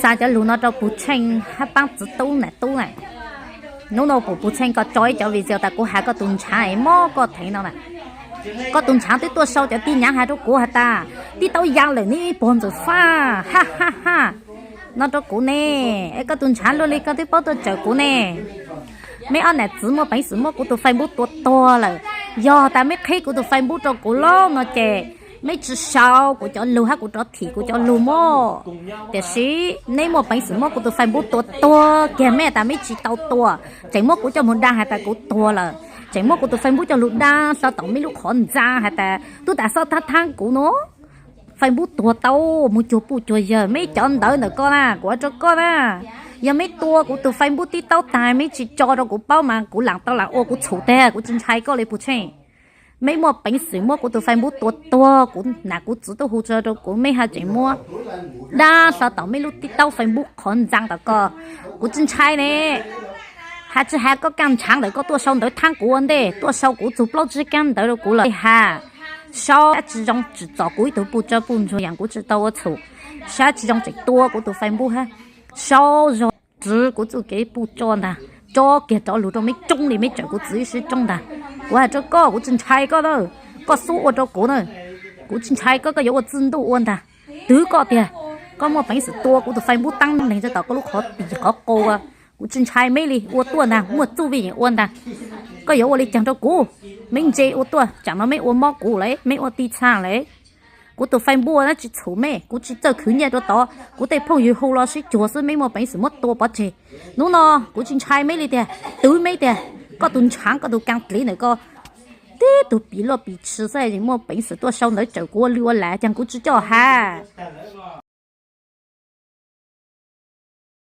Xa cov lug no rau Pug Tsheej hab paab txiv tub nam tub na. Nub nua pum Pug Tsheej koj tso ib cov video tas kuv has koj tug ntshaav es mob koj theev no na. Koj tug ntshaav twb tuaj sau cov tij nyaav has rau kuv has tas tib tau yaa lawm neb puag ntxawm faj ha ha ha no rau kuv ne. Es koj tug ntshaav luaj li koj twb paub tuaj tsawm kuv ne. Meb ob nam txiv muaj peev xwm muab kuv tug Facebook tua tuag lawm. Yog tas meb qhib kuv tug Facebook rau kuv lawm no ces meb tsi sau kuv cov lug hab kuv rov thim kuv cov lug mog. Tiam sis neb muaj peev xwm muab kuv tug Facebook tua tuag kiag, meb has tas meb tsi tau tua, tseem muab kuv coj moog da has tas kuv tuag lawm, tseem muab kuv tug Facebook coj lug da hlo tom meb lub qhov ntxa has tas tub tas xoj thaab thaab kuv nua. Facebook tuag tau moog cuag puj cuag yawg, meb cov ntawv ntawm koj na kuv has rau koj na. Yog meb tua kuv tug Facebook tib taub tas meb tsi tso rau kuv paub mas kuv laam tau laam ua kuv txhum tag, kuv tsi ntshai koj li Pug Tsheej. Meb muaj peev xwm muab kuv tug Facebook tua tuag, kuv nam kuv txiv tub hu tso rau kuv, meb hab tseem muab da hlo tom meb lub tib taub Facebook qhov ntxa tom koj. Kuv tsi ntshai ne. Has tsi has koj kaaj ntshaav ntawm koj tuaj sau ntawv thaab kuv ua ntej, tuaj sau kuv txug plaub tsib kaab ntawv rau kuv lawm has. Sau dlaab tsi zoo tsim txom kuv ib tug puj tso puj ntsuag yaam kuv tsi tau ua txhum, sab tsi zoo tseem tua kuv tug Facebook hab. Sau zog tswv kuv txuj kev puj tso ntag, tso kiag rov lug rau meb roob li meb tsawm kuv txiv ib sib roob ntag. Kuv has rau koj kuv tsi ntshai koj na, koj xub ua rau kuv na. Kuv tsi ntshai koj, koj yuav ua txwj ntuj ua ntag. Twv koj tiag, koj muaj peev xwm tua kuv tug Facebook taab neeg rau tom koj lub qhov tis qhov qau. Kuv tsi ntshai meb li, ua tuaj ntag, muaj txuj vij yeem ua ntag. Koj yuav ua li caag rau kuv? Meb ntse ua tuaj, tsam no meb ua mob kuv lawm, meb ua ti txha lawm. Kuv tug Facebook dlaab tsi txhum mej, kuv tsi txawj khwv nyiaj rua tod, kuv tej phooj ywg hu los sib cuag xwb meb muaj peev xwm muab tua pov tseg. Nub no kuv tsi ntshai meb li tiag, twv meb tiag, koj tug ntshaav koj tug kaaj dliv ntawm koj tib tug pim luaj pim tshwv xwb muaj peev xwm tuaj sau ntawv tsawm kuv ua lwj ua lam caag kuv tsi coj has.